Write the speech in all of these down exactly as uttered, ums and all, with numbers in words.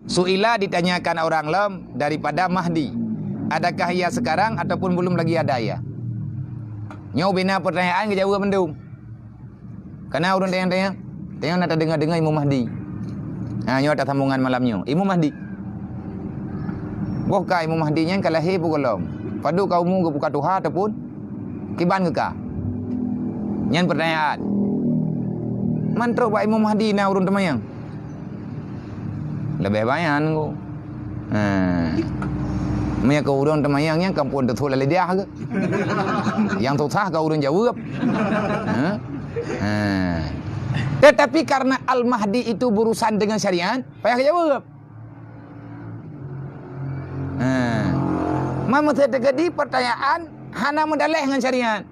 Su'ila, ditanyakan orang lom daripada Mahdi, adakah ia sekarang ataupun belum lagi ada ia? Nyoe bina pertanyaan geujaweueb mandum. Kana ureuëng tanyong-tanyong, tanyong na tadeungoe-deungoe Imam Mahdi. Ha, nyoe atas sambungan malam nyoe. Imam Mahdi. Boh ka Imam Mahdi nyan ka lahé peugohlom. Padub ka umu geuh, ka tuha ataupun kiban geuh ka? Nyan pertanyaan. Man trok bak Imam Mahdi na ureuëng teumayang? Leubeh bayan ku. Ha. Meunyoe keu ureuëng teumayang nyan kan pun teuthok lalé diah ke. Nyang susah ka ureuëng jaweueb. Ha? Ha. Tetapi karena Al-Mahdi itu berurusan dengan syariat, payah jaweueb. Ha. Meunyoe teukeudi pertanyaan hana meudaleh ngon syariat,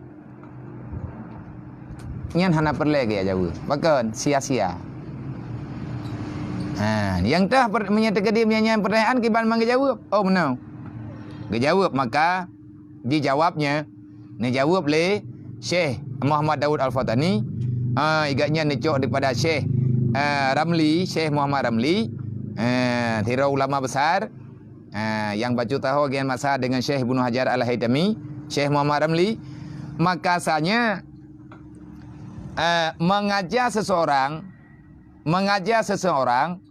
nyan hana peureulée geujaweueb. Pakon? Sia-sia. Ha, nyang teuh per-, meunyoe teukeudi meunyoe nyan pertanyaan kiban man geujaweueb. Oh, meunoe. Geujaweueb, maka jijawabnya, neujaweueb lé Syekh Muhammad Daud Al-Fatani. Ah, igat nyan neucok daripada Syekh, ah, Ramli, Syekh Muhammad Ramli. Ah, sidroe ulama besar. Ah, nyang bacut tahu gian masa dengan Syekh Ibnu Hajar Al-Haytami, Syekh Muhammad Ramli. Makasanya, ah, mengajar seseorang, mengajar seseorang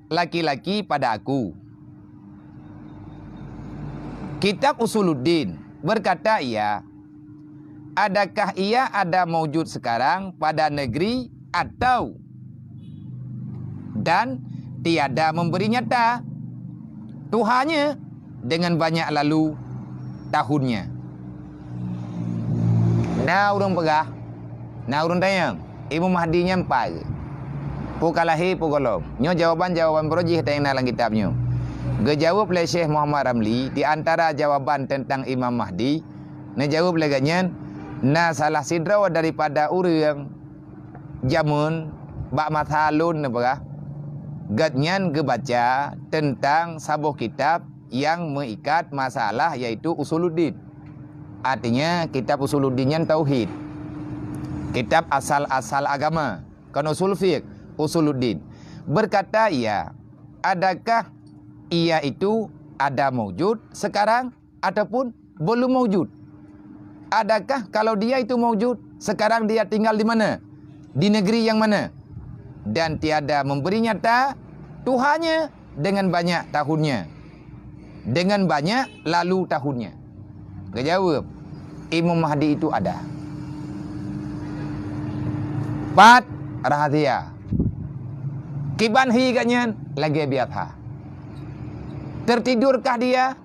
laki-laki pada aku. Kitab Usuluddin, berkata ia, adakah ia ada maujud sekarang pada negeri atau, dan tiada memberi nyata tuhanya dengan banyak lalu tahunnya? Na ureuëng peugah, na ureuëng tanyong, Imam Mahdi nyan pat? Peue ka lahé, peue gohlom? Nyoe jawaban-jawaban barô jih tanyong na lam kitab nyoe. Geujaweueb lé Syekh Muhammad Ramli, di antara jawaban teuntang Imam Mahdi, neujaweueb lé gobnyan, na salah sidroe daripada ureuëng jameun bak masa lôn neupeugah, gobnyan geubaca teuntang saboh kitab nyang meuikat masalah, yaitu Usuluddin. Artinya, kitab Usuluddin nyan tauhid. Kitab asal-asal agama, kon usul fiqh, Usuluddin. Berkata ia, adakah ia itu ada maujud sekarang ataupun belum maujud? Adakah kalau dia itu maujud, sekarang dia tinggal di mana? Di negeri yang mana? Dan tiada memberi nyata tuhanya dengan banyak tahunnya, dengan banyak lalu tahunnya. Geujaweueb, Imam Mahdi itu ada. Pat? Rahasia. Kiban hi gobnyan? Lagée biasa. Tertidurkah dia?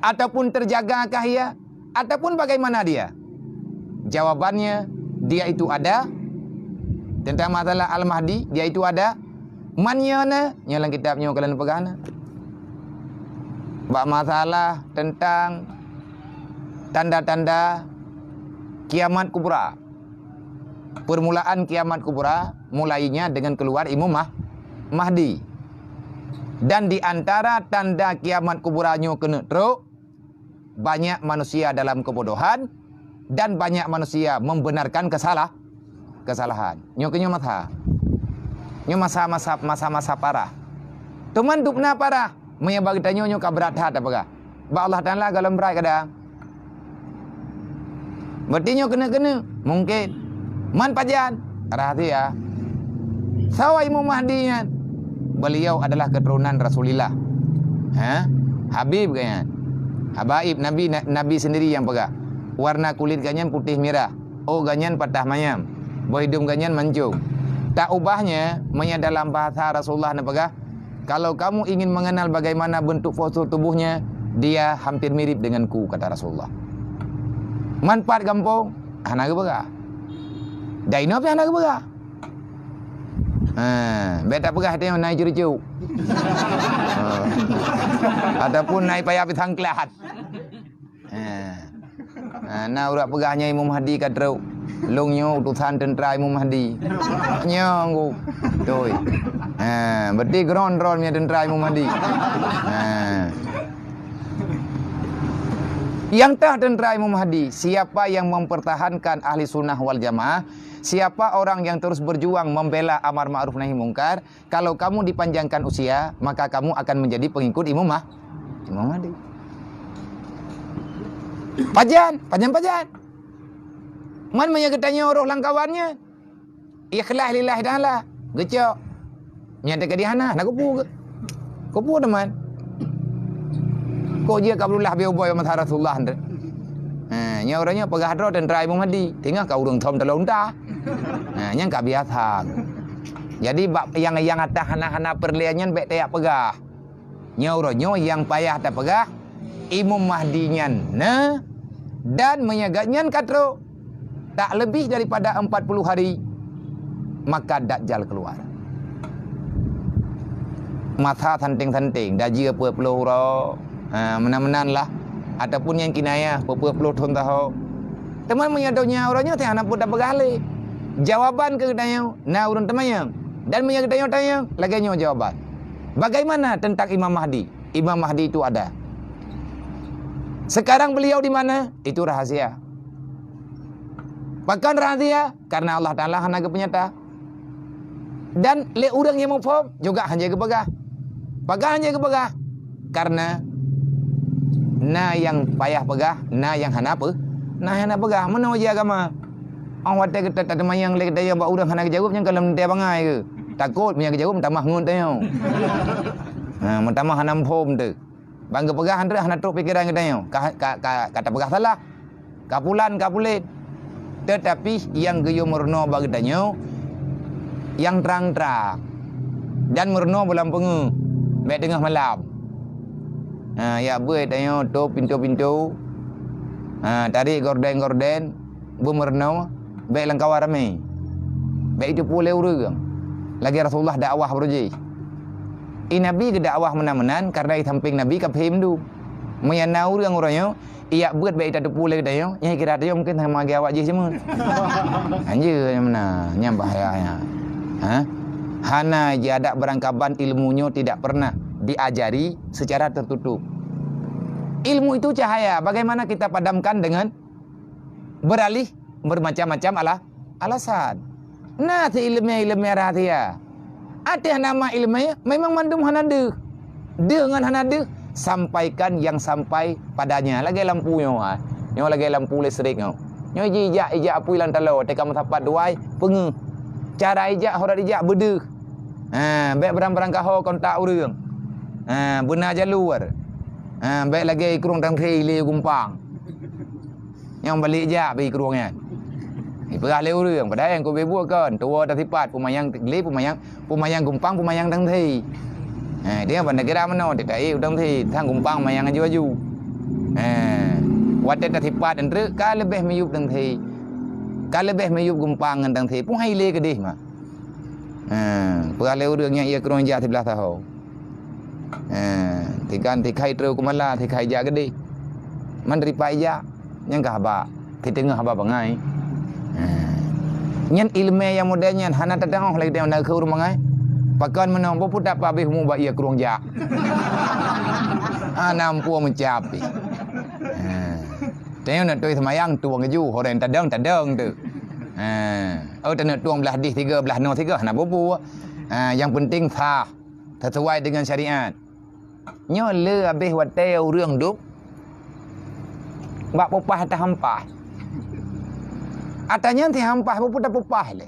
Ataupun terjagakah ia? Ataupun bagaimana dia? Jawabannya, dia itu ada. Teuntang masalah Al-Mahdi, dia itu ada. Man nyoe na, nyoe lam kitab nyoe ka lôn peugah na. Bak masalah teuntang tanda-tanda kiamat kubra. Permulaan kiamat kubra mulainya dengan keluar Imam Mah-, Mahdi. Dan di antara tanda kiamat kubra nyoe keuneuk trok, banyak manusia dalam kebodohan dan banyak manusia membenarkan kesalah-, kesalahan. Nyoe keuh nyoe masa. Nyoe masa-masa, masa-masa parah. Teuma dubna parah. Meunyoe bak geutanyoe nyoe ka brat that tapeugah. Bak Allah Taala gohlom brat kadang. Berarti nyoe keuneuk-keuneuk? Mungkin. Man pajan? Rahasia. Sawa Imam Mahdi nyan? Beliau adalah keturunan Rasulullah. Ha? Habib gobnyan. Habaib Nabi, Nabi sendiri yang peugah. Warna kulit gobnyan putih mirah. Oh gobnyan patah mayam. Boh idong gobnyan mancong. Tak ubahnya, meunyoe dalam bahasa Rasulullah neupeugah, kalau kamu ingin mengenal bagaimana bentuk postur tubuhnya, dia hampir mirip denganku, kata Rasulullah. Man pat gampông? Hana geupeugah. Dainoe pih hana geupeugah. Ha, bék tapeugah teuh nai curucuk. Ha. Ataupun nai paya pisang klat. Ha. Ha, na urat peugah nyan Imam Mahdi ka trok. Lôn nyoe utusan teuntara Imam Mahdi. Nyoe ngku. Toi. Ha, berarti gron-gron nyan teuntara Imam Mahdi. Ha. Nyang teuh teuntra Imam Mahdi, siapa yang mempertahankan ahli sunnah wal jamaah, siapa orang yang terus berjuang membela amar ma'ruf nahi mungkar, kalau kamu dipanjangkan usia, maka kamu akan menjadi pengikut Imam Mah-, Imam Mahdi. Pajan, pajan, pajan. Man meunyoe geutanyoe roh lam kawan nyan, ikhlas lillahi ta'ala, geucok. Meunyoe teuka di hana, hana kupu ke? Kupu teuma. Kok jeuet ka beululah beu uboi masa Rasulullah tu. Ha, nyoe uroe nyoe peugah droe teuntra Imam Mahdi, teungoh ka ureuëng thom teulo unta. Ha, nyan ka biasa. Jadi bak nyang, nyang ata hana-hana peureulée nyan bék tajak peugah. Nyoe uroe nyoe nyang payah tapeugah, Imam Mahdi nyan na, dan meunyoe gobnyan ka trok, tak lebih daripada empat puluh hari, maka Dajjal keluar. Masa santing-santing, dajieue peuet ploh uroe, ha, meunan-meunan lah, ataupun nyang kinayah, peuet ploh thon taho. Teuma meunyoe donya uroe nyoe, hana peue tapeugah lé. Jawaban keu geutanyoe, na ureuëng teumanyong. Dan meunyoe geutanyoe tanyong, lagée nyoe jawaban. Bagaimana tentang Imam Mahdi? Imam Mahdi itu ada. Sekarang beliau di mana? Itu rahasia. Pakon rahasia? Karena Allah Ta'ala hana geupeunyata. Dan lé ureuëng nyang muphom juga hana geupeugah. Pakon hana geupeugah? Karena na nyang payah peugah, na nyang hana peu-, na nyang hana peugah. Meunoe uji agama. Oh watée geuta-, tateumayang lé geutanyoe bak ureuëng hana geujaweueb, nyan ka lom teuntée bangai keuh. Takot meunyoe geujaweueb, tamah ngon tanyoe. Ha, meutamah hana muphom teuh. Ban geupeugah han trok hana trok pikeran geutanyoe. Ka, ka, ka, ka tapeugah salah. Ka pulan, ka pulen. Teutapi nyang geuyue meurunoe bak geutanyoe, nyang trang-trang. Dan meurunoe bulan peungeuh, bék teungoh malam. Ha, jak beuet tanyoe tôp pintoe-pintoe. Ha, tarek gorden-gorden, beumeurunoe, bék lam kawan ramé. Bék jiteupeue lé ureuëng. Lagée Rasulullah dakwah baroe jih. I Nabi geudakwah meunan-meunan, karena i sampéng Nabi ka phém dum. Meunyoe na ureuëng uroe nyoe, ijak beuet bék tateupeue lé geutanyoe, nyan kira tanyoe mungken sama lagée awak jih cuma. Anjeue nyang meunan, nyan bahaya nyan. Ha? Hana jiadak beurangkaban ilmu nyoe tidak pernah diajari secara tertutup. Ilmu itu cahaya, bagaimana kita padamkan dengan beralih bermacam-macam ala-, alasan. Na si iéleumé-iéleumé rahasia. Ateueh nama iéleumé memang mandum hana deuh. Deuh ngon hana deuh, sampaikan yang sampai padanya. Lagée lampu nyoe, ha. Nyoe lagée lampu listrik nyoe. Nyoe jijak, ijak apui lam taloe, teuka meusapat duai, peungeuh. Cara ijak, horat ijak, beudeuh. Ha, bék beurang-beurang kaho kontak ureuëng. Ha, beuna jalur. Ha, bék lagée i krueng tangthé ilée gumpang. Nyang balek jak bak i krueng nyan. Ipeugah lé ureuëng, padahai nyang keubeue buet kon, tuwoe tasipat, peumanyang glé, peumanyang, peumanyang gumpang, peumanyang tangthé. Ha, dia ban neugara meunoe, teuka ék u tangthé, sang gumpang manyang aju-aju. Ha, watée tasipat nyan treuk, ka leubeh miyueb tangthé. Ka leubeh miyueb gumpang ngon tangthé, peue hai lé keudeh ma. Ha, peugah lé ureuëng nyang ié krueng jak siblaih saho. Ha, tikan tikai trok keumala, tikai jak keudeh. Man ripai jak, nyang ka haba, siteungoh haba bangai. Ha. Nyan iéleumé nyang model nyan hana teudeungoe lagée na keu ureuëng bangai. Pakon meunoe, beu putak pabéh umu bak ié krueng jak. Hana ampu meucap pih. Ha. Tanyoe na tuih seumayang tueng ju, orang tadong-tadong tu. Ha. Oh, tanyoe tueng blah dih tiga, blah noe tiga, hana bubu. Ha, yang penting sah, sesuai dengan syariat. Nyoe le habéh watée ureuëng dum bak peupah ata hampah. Ata nyan si hampah peue tapupah lé.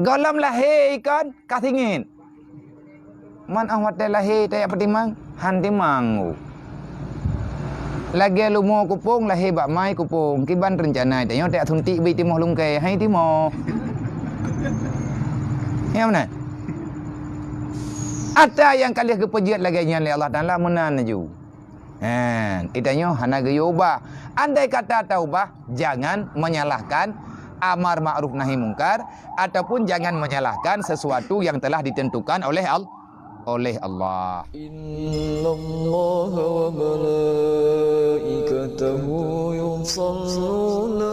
Gohlom lahé ikon ka singét. Man óh watée lahé tajak peutimang, han timang. Lagée lumoe kupông lahé bak mai kupông, kiban reuncana tanyoe tajak suntik bak timoh lungkée, hai timoh. Ya meunan. Ata nyang ka lheueh geupeujeuet lagée nyan lé Allah Taala meunan laju. Ha, geutanyoe hana geuyue ubah. Andai kata taubah, jangan menyalahkan amar ma'ruf nahi mungkar ataupun jangan menyalahkan sesuatu yang telah ditentukan oleh Al-, oleh Allah. Innallaha wa malaikatahu yusalluna